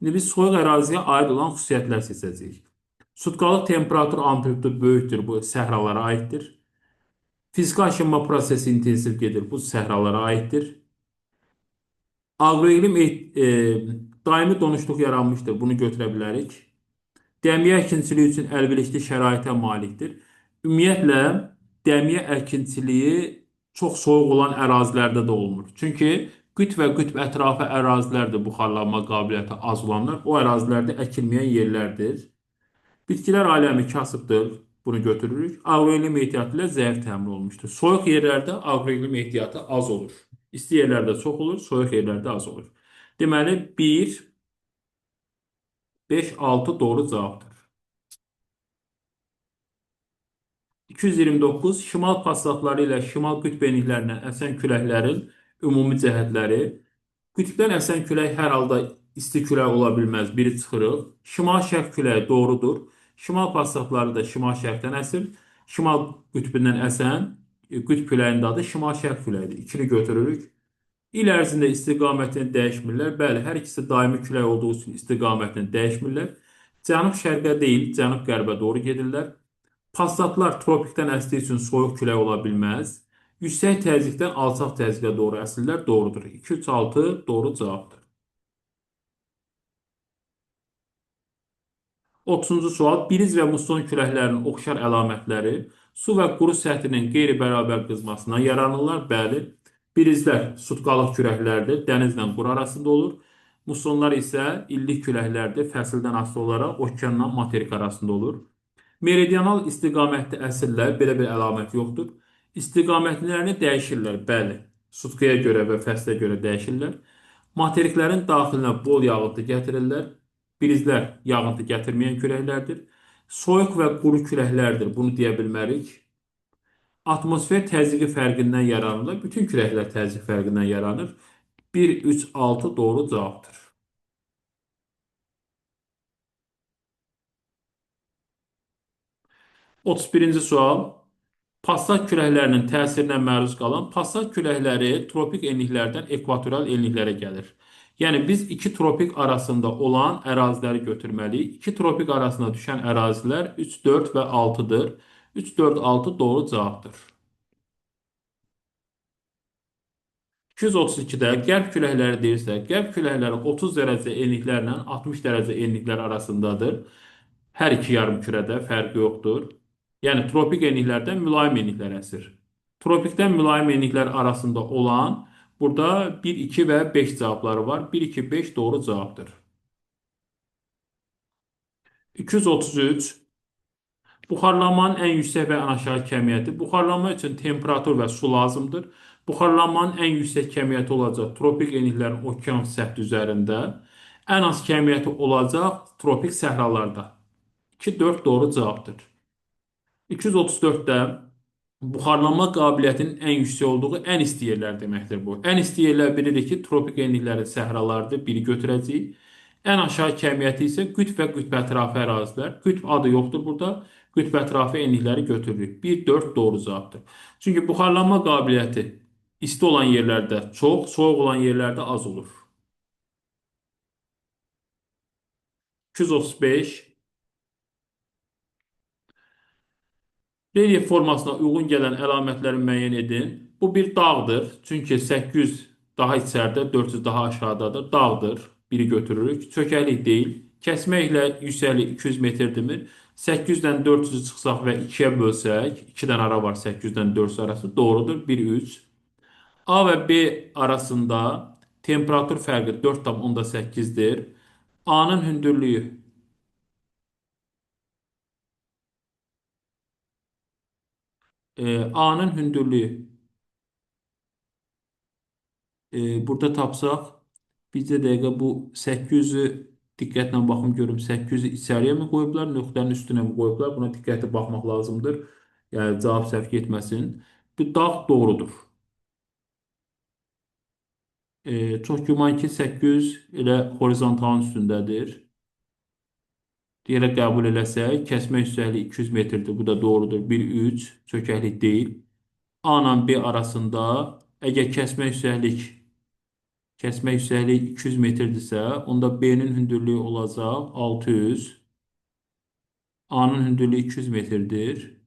İndi biz soyuq əraziyə aid olan xüsusiyyətlər seçəcəyik. Sutkalıq temperatur amplitudu böyükdür, bu səhralara aiddir. Fiziki aşınma prosesi intensiv gedir, bu səhralara aiddir. Agroiqlim daimi donuşluq yaranmışdır, bunu götürə bilərik. Dəmiyə əkinçiliyi üçün əlverişli şəraitə malikdir. Ümumiyyətlə, dəmiyə əkinçiliyi çox soyuq olan ərazilərdə də olmur. Çünki Qütb və qütb ətrafı ərazilərdə buxarlanma qabiliyyəti az olanlar, o ərazilərdə əkilməyən yerlərdir. Bitkilər aləmi kasıbdır, bunu götürürük. Agroiqlim ehtiyatı ilə zəif təmin olunmuşdur. Soyuq yerlərdə agroiqlim ehtiyatı az olur. İsti yerlərdə çox olur, soyuq yerlərdə az olur. Deməli, 1, 5, 6 doğru cavabdır. 229. Şimal passatları ilə şimal qütb enliklərindən əsən küləklərin ümumi cəhətləri. Qütbdən əsən külək hər halda isti külək ola bilməz, biri çıxırıq. Şimal-şərq küləyi doğrudur. Şimal passatları da şimal-şərqdən əsir. Şimal qütbündən əsən qütb küləyinin adı şimal-şərq küləyidir. İkini götürürük. İl ərzində istiqamətini dəyişmirlər. Bəli, hər ikisi daimi külək olduğu üçün istiqamətini dəyişmirlər. Cənub-şərqə deyil, cənub-qərbə doğru gedirlər. Passatlar tropikdən əsdiyi üçün soyuq külək ola bilməz. Yüksək təzyiqdən alçaq təzyiqə doğru əsirlər, doğrudur. 2, 3, 6 doğru cavabdır. 30-cu sual. Briz və musson küləklərinin oxşar əlamətləri su və quru səthinin qeyri-bərabər qızmasından yaranırlar. Bəli, brizlər sutqalıq küləklərdir, dənizlə quru arasında olur. Mussonlar isə illik küləklərdir, fəsildən asılı olaraq okeanla materik arasında olur. Meridional istiqamətli əsirlər, belə bir əlamət yoxdur. İstiqamətlərini dəyişirlər, bəli, sutqaya görə və fəslə görə dəyişirlər. Materiklərin daxilinə bol yağıntı gətirirlər. Brizlər yağıntı gətirməyən küləklərdir. Soyuq və quru küləklərdir, bunu deyə bilmərik. Atmosfer təzyiqi fərqindən yaranırlar. Bütün küləklər təzyiq fərqindən yaranır. 1, 3, 6 doğru cavabdır. 31-ci sual. Passat küləklərinin təsirinə məruz qalan passat küləkləri tropik enliklərdən ekvatorial enliklərə gəlir. Yəni, biz iki tropik arasında olan əraziləri götürməliyik. İki tropik arasında düşən ərazilər 3, 4 və 6-dır. 3, 4, 6 doğru cavabdır. 232-də qərb küləkləri deyirsə, qərb küləkləri 30 dərəcə enliklərlə 60 dərəcə enliklər arasındadır. Hər iki yarım kürədə fərqi yoxdur. Yəni, tropik enliklərdən mülayim enliklər əsir. Tropikdən mülayim enliklər arasında olan burada 1, 2 və 5 cavabları var. 1, 2, 5 doğru cavabdır. 233. Buxarlanmanın ən yüksək və ən aşağı kəmiyyəti. Buxarlanma üçün temperatur və su lazımdır. Buxarlanmanın ən yüksək kəmiyyəti olacaq tropik enliklərin okean səthi üzərində. Ən az kəmiyyəti olacaq tropik səhralarda. 2, 4 doğru cavabdır. 234-də buxarlanma qabiliyyətinin ən yüksək olduğu ən isti yerlər deməkdir bu. Ən isti yerlər bilirik ki, tropik enliklərin səhralardır, biri götürəcəyik. Ən aşağı kəmiyyəti isə qütb və qütb ətrafı ərazilər. Qütb adı yoxdur burada. Qütb ətrafı enlikləri götürürük. 1, 4 doğru cavabdır. Çünki buxarlanma qabiliyyəti isti olan yerlərdə çox, soyuq olan yerlərdə az olur. 235. Relyef formasına uyğun gələn əlamətləri müəyyən edin. Bu bir dağdır. Çünki 800 daha içəridə, 400 daha aşağıdadır. Dağdır. Biri götürürük. Çökəklik deyil. Kəsməklə yüksəklik 200 metrdirmi? 800-dən 400-ü çıxsaq və 2-yə bölsək, 2-dən ara var 800-dən 400 arası. Doğrudur. 1, 3. A və B arasında temperatur fərqi 4,8-dir. A-nın hündürlüyü A-nın hündürlüyü burada tapsaq, bizdə dəqiqə bu 800-ü diqqətlə baxım görüm, 800-ü içəriyə mi qoyublar, nöqtənin üstünə mi qoyublar? Buna diqqətli baxmaq lazımdır. Yəni, cavab səhv getməsin. Bu dağ doğrudur. Çox güman ki, 800 elə horizontalın üstündədir. Deyərək qəbul eləsək, kəsmə yüksəkliyi 200 metrdir. Bu da doğrudur. 1, 3, çökəklik deyil. A ilə B arasında əgər kəsmə yüksəklik 200 metrdirsə, onda B-nin hündürlüyü olacaq 600. A-nın hündürlüyü 200 metrdir.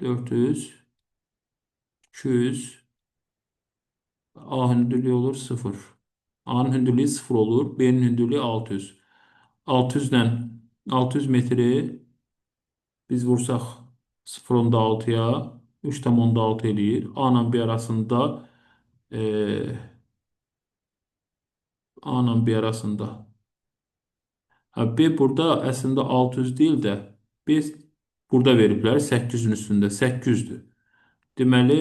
400, 200, A hündürlüyü olur 0. A'nın hündürlüyü 0 olur. B'nin hündürlüyü 600. 600 metri biz vursaq 0,6-ya 3,6 eləyir. A ilə B arasında A ilə B arasında. Ha, B burada əslində 600 deyil də B burada veriblər 800-ün üstündə 800-dür. Deməli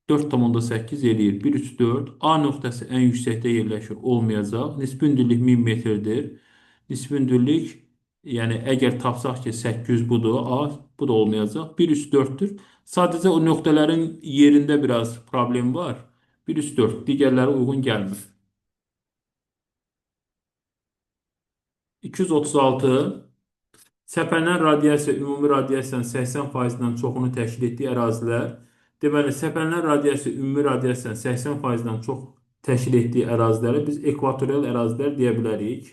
4,8 eləyir. 1, 3, 4. A nöqtəsi ən yüksəkdə yerləşir. Olmayacaq. Nisbi hündürlük 1000 metrdir. Nisbi hündürlük, yəni əgər tapsaq ki 800 budur, A bu da olmayacaq. 1, 3, 4-dür. Sadəcə o nöqtələrin yerində biraz problem var. 1, 3, 4. Digərləri uyğun gəlmir. 236. Səpələnən radiasiya ümumi radiasiyanın 80%-dən çoxunu təşkil etdiyi ərazilər. Deməli, səpələnən radiasiya ümumi radiasiyanın 80%-dən çox təşkil etdiyi əraziləri biz ekvatorial ərazilər deyə bilərik.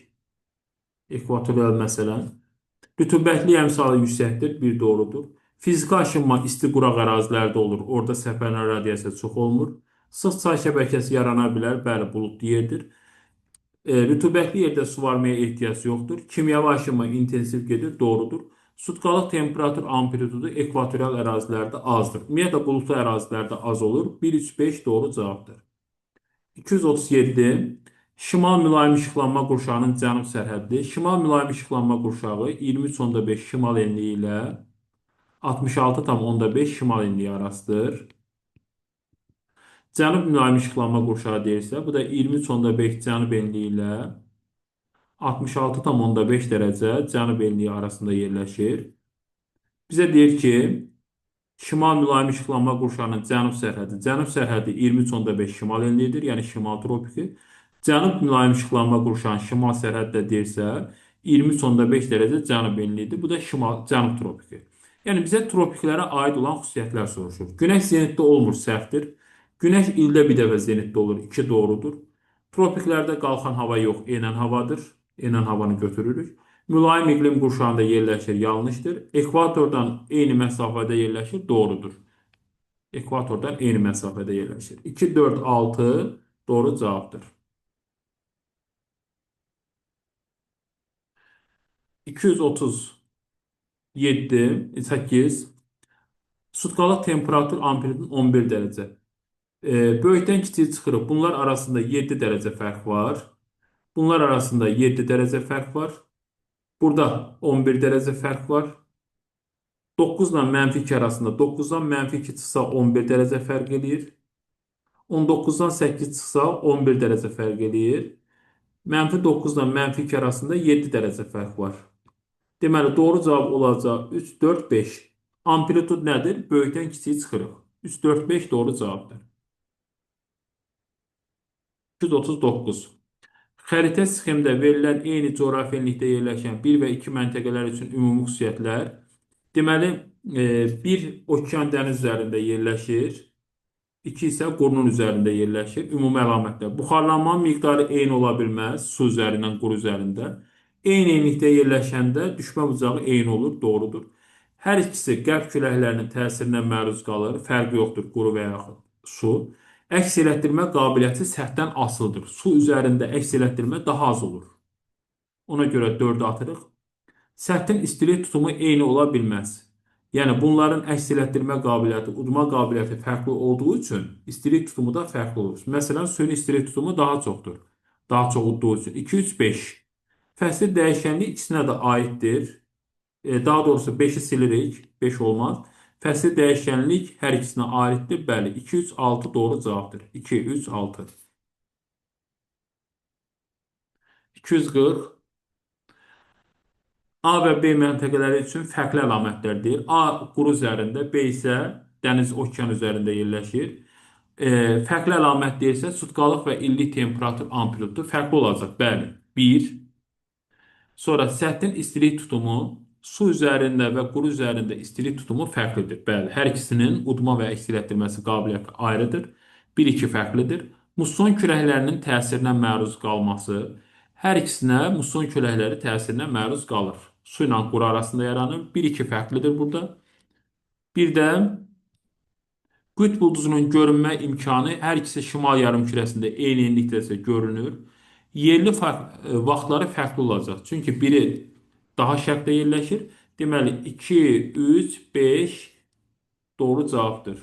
Ekvatorial məsələn. Rütubətli əmsalı yüksəkdir, bir doğrudur. Fiziki aşınma isti quraq ərazilərdə olur. Orada səpələnən radiasiya çox olmur. Sıx çay şəbəkəsi yarana bilər. Bəli, buludlu yerdir. Rütubətli yerdə suvarmaya ehtiyac yoxdur. Kimyəvi aşınma intensiv gedir, doğrudur. Sutkalıq temperatur amplitudu ekvatorial ərazilərdə azdır. Ümumiyyətlə, buludlu ərazilərdə az olur. 1, 3, 5 doğru cavabdır. 237. Şimal mülayim işıqlanma qurşağının cənub sərhəddi. Şimal mülayim işıqlanma qurşağı 23,5 şimal enliyi ilə 66,5 şimal enliyi arasıdır. Cənub mülayim işıqlanma qurşağı deyirsə, bu da 23,5 cənub enliyi ilə 66,5 dərəcə cənub enliyi arasında yerləşir. Bizə deyir ki, şimal mülayim işıqlanma qurşağının cənub sərhədi. Cənub sərhədi 23,5 şimal enliyidir, yəni şimal tropiki. Cənub mülayim işıqlanma qurşağının şimal sərhədi də deyirsə, 23,5 dərəcə cənub enliyidir. Bu da şimal, cənub tropiki. Yəni bizə tropiklərə aid olan xüsusiyyətlər soruşur. Günəş zenitdə olmur, səhvdir. Günəş ildə bir dəfə zenitdə olur, 2 doğrudur. Tropiklərdə qalxan hava yox, enən havadır. Enən havanı götürürük. Mülayim iqlim qurşağında yerləşir, yanlışdır. Ekvatordan eyni məsafədə yerləşir, doğrudur. Ekvatordan eyni məsafədə yerləşir. 2, 4, 6 doğru cavabdır. 237, 8. Sutkalıq temperatur amplitudun 11 dərəcə. Böyükdən kiçiyi çıxırıq. Bunlar arasında 7 dərəcə fərq var. Bunlar arasında 7 dərəcə fərq var. Burada 11 dərəcə fərq var. 9 ilə mənfi 2 arasında 9-dan mənfi 2 çıxsa 11 dərəcə fərq eləyir. 19-dan 8 çıxsa 11 dərəcə fərq eləyir. Mənfi 9 ilə mənfi 2 arasında 7 dərəcə fərq var. Deməli, doğru cavab olacaq 3, 4, 5. Amplitud nədir? Böyükdən kiçiyi çıxırıq. 3, 4, 5 doğru cavabdır. 239. Xəritə sxemdə verilən eyni coğrafi enlikdə yerləşən 1 və 2 məntəqələr üçün ümumi xüsusiyyətlər. Deməli, bir okean dəniz üzərində yerləşir, 2 isə qurunun üzərində yerləşir. Ümumi əlamətlər. Buxarlanmanın miqdarı eyni ola bilməz, su üzərindən, quru üzərində. Eyni enlikdə yerləşəndə düşmə bucağı eyni olur, doğrudur. Hər ikisi qərb küləklərinin təsirinə məruz qalır, fərqi yoxdur, quru və yaxud su. Əks elətdirmə qabiliyyəti səthdən asılıdır. Su üzərində əks elətdirmə daha az olur. Ona görə 4-ü atırıq. Səthin istilik tutumu eyni ola bilməz. Yəni bunların əks elətdirmə qabiliyyəti, udma qabiliyyəti fərqli olduğu üçün istilik tutumu da fərqli olur. Məsələn, suyun istilik tutumu daha çoxdur. Daha çox udduğu üçün. 2, 3, 5. Fəsli dəyişənlik ikisinə də aiddir. Daha doğrusu 5-i silirik. 5 olmaz. Fəsli dəyişənlik hər ikisinə aiddir. Bəli, 2, 3, 6 doğru cavabdır. 2, 3, 6. 240. A və B məntəqələri üçün fərqli əlamətlər deyir. A quru üzərində, B isə dəniz, okean üzərində yerləşir. Fərqli əlamət deyirsə, sutkalıq və illik temperatur amplitudu fərqli olacaq. Bəli, 1. Sonra səthin istilik tutumu, su üzərində və quru üzərində istilik tutumu fərqlidir. Bəli, hər ikisinin udma və əks elətdirməsi qabiliyyəti ayrıdır. 1-2 fərqlidir. Musson küləklərinin təsirinə məruz qalması, hər ikisinə musson küləkləri təsirinə məruz qalır. Su ilə quru arasında yaranır. 1-2 fərqlidir burada. Bir də qütb ulduzunun görünmə imkanı hər ikisi şimal yarımkürəsində eyni enlikdəsə görünür. Yerli vaxtları fərqli olacaq. Çünki biri daha şərqdə yerləşir. Deməli, 2, 3, 5 doğru cavabdır.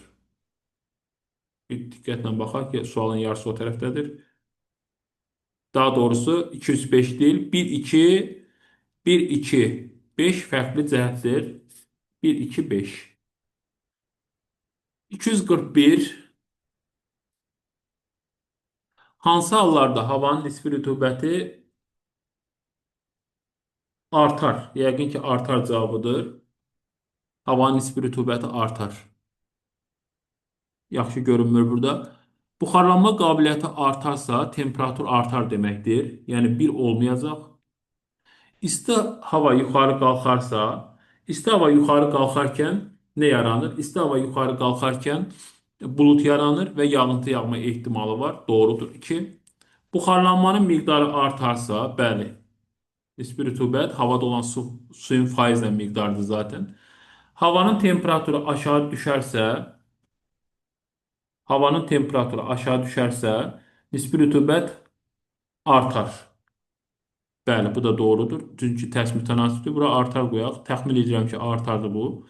Bir diqqətlə baxaq ki, sualın yarısı o tərəfdədir. Daha doğrusu 2, 3, 5 deyil. 1, 2, 1, 2, 5 fərqli cəhətdir. 1, 2, 5. 241. Hansı hallarda havanın nisbi rütubəti artar? Yəqin ki, artar cavabıdır. Havanın nisbi rütubəti artar. Yaxşı görünmür burada. Buxarlanma qabiliyyəti artarsa, temperatur artar deməkdir. Yəni, 1 olmayacaq. İsti hava yuxarı qalxarsa, isti hava yuxarı qalxarkən nə yaranır? İsti hava yuxarı qalxarkən bulut yaranır və yağıntı yağma ehtimalı var. Doğrudur. 2. Buxarlanmanın miqdarı artarsa, bəli, nisbi rütubət havada olan suyun faizlə miqdarıdır zaten. Havanın temperaturu aşağı düşərsə, havanın temperaturu aşağı düşərsə, nisbi rütubət artar. Bəli, bu da doğrudur. Çünki tərs mütənasibdir. Bura artar qoyaq. Təxmin edirəm ki, artardı bu.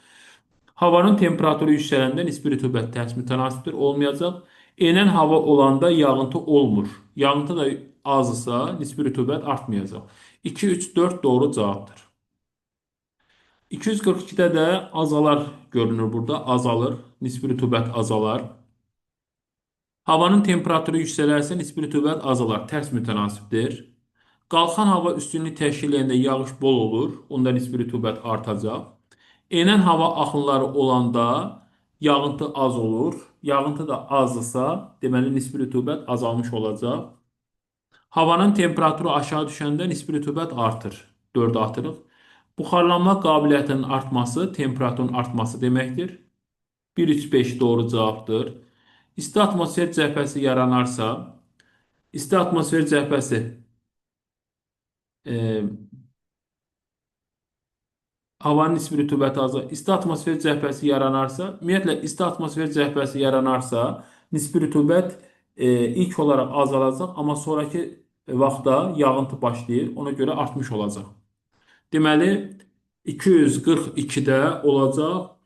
Havanın temperaturu yüksələndə nisbi rütubət tərs mütənasibdir. Olmayacaq. Enən hava olanda yağıntı olmur. Yağıntı da azsa nisbi rütubət artmayacaq. 2, 3, 4 doğru cavabdır. 242-də də azalar görünür burada. Azalır. Nisbi rütubət azalar. Havanın temperaturu yüksələrsə nisbi rütubət azalar. Tərs mütənasibdir. Qalxan hava üstünlük təşkil edəndə yağış bol olur. Onda nisbi rütubət artacaq. Enən hava axınları olanda yağıntı az olur. Yağıntı da azdırsa, deməli nisbi rütubət azalmış olacaq. Havanın temperaturu aşağı düşəndə nisbi rütubət artır. 4 atırıq. Buxarlanma qabiliyyətinin artması temperaturun artması deməkdir. 1, 3, 5 doğru cavabdır. İsti atmosfer cəbhəsi yaranarsa, isti atmosfer cəbhəsi havanın nisbi rütubəti azalır. İsti atmosfer cəbhəsi yaranarsa, ümumiyyətlə isti atmosfer cəbhəsi yaranarsa, nisbi rütubət ilk olaraq azalacaq, amma sonraki vaxtda yağıntı başlayır, ona görə artmış olacaq. Deməli, 242-də olacaq,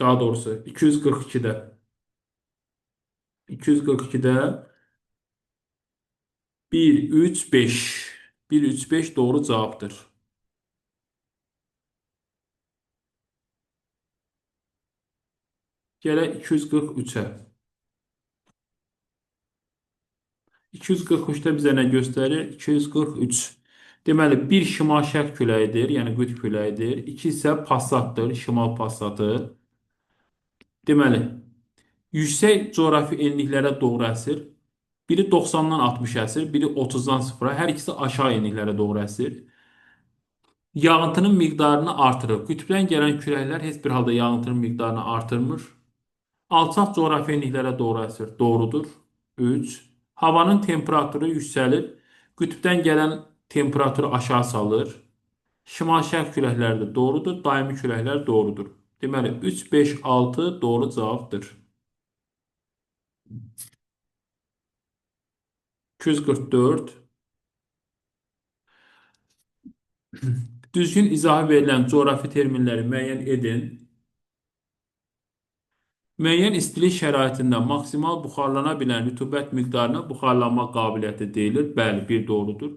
daha doğrusu 242-də. 242-də 1, 3, 5. 1, 3, 5 doğru cavabdır. Gələk 243-ə. 243-də bizə nə göstərir? 243. Deməli, 1 şimal-şərq küləyidir, yəni qütb küləyidir. 2 isə passatdır, şimal passatı. Deməli, yüksək coğrafi enliklərə doğru əsir. Biri 90-dan 60 əsir, biri 30-dan 0-a. Hər ikisi aşağı enliklərə doğru əsir. Yağıntının miqdarını artırır. Qütbdən gələn küləklər heç bir halda yağıntının miqdarını artırmır. Alçaq coğrafi enliklərə doğru əsir. Doğrudur. 3. Havanın temperaturu yüksəlir. Qütbdən gələn temperaturu aşağı salır. Şimal-şərq küləkləri də doğrudur. Daimi küləklər doğrudur. Deməli, 3, 5, 6 doğru cavabdır. 244. Düzgün izahı verilən coğrafi terminləri müəyyən edin. Müəyyən istilik şəraitində maksimal buxarlana bilən rütubət miqdarına buxarlanma qabiliyyəti deyilir. Bəli, bir doğrudur.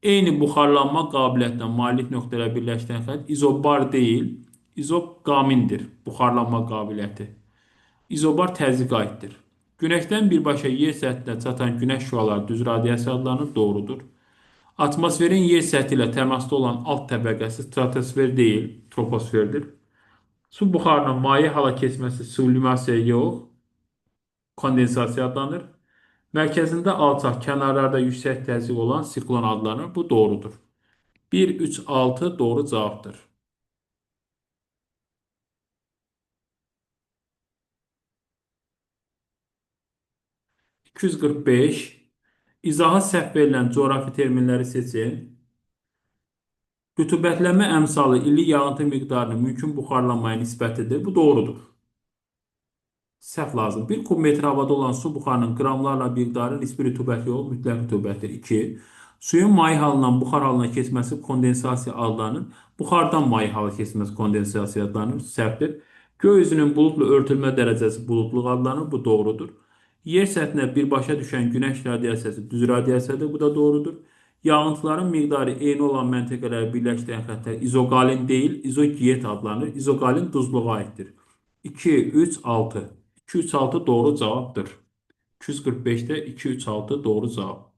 Eyni buxarlanma qabiliyyətinə malik nöqtələr birləşdirən xətt izobar deyil, izoqamindir buxarlanma qabiliyyəti. İzobar təzyiqə aiddir. Günəşdən birbaşa yer səthinə çatan günəş şüaları düz radiasiya adlanır. Doğrudur. Atmosferin yer səthi ilə təmasda olan alt təbəqəsi stratosfer deyil, troposferdir. Su buxarının maye hala keçməsi sublimasiya yox, kondensasiya adlanır. Mərkəzində alçaq, kənarlarda yüksək təzyiq olan siklon adlanır. Bu doğrudur. 1, 3, 6 doğru cavabdır. 245. İzaha səhv verilən coğrafi terminləri seçin. Rütubətlənmə əmsalı illik yağıntı miqdarının mümkün buxarlanmaya nisbətidir. Bu doğrudur. Səhv lazım. 1 kubmetr havada olan su buxarının qramlarla miqdarı nisbi rütubət yox, mütləq rütubətdir. 2. Suyun maye halından buxar halına keçməsi kondensasiya adlanır. Buxardan maye hala keçməsi kondensasiya adlanır. Səhvdir. Göy üzünün buludla örtülmə dərəcəsi buludluq adlanır. Bu doğrudur. Yer səthinə birbaşa düşən günəş radiasiyası düz radiasiyadır. Bu da doğrudur. Yağıntıların miqdarı eyni olan məntəqələri birləşdirən xəttlər izoqalin deyil, izogiyet adlanır. İzoqalin duzluğa aiddir. 2, 3, 6. 2, 3, 6 doğru cavabdır. 245-də 2, 3, 6 doğru cavab.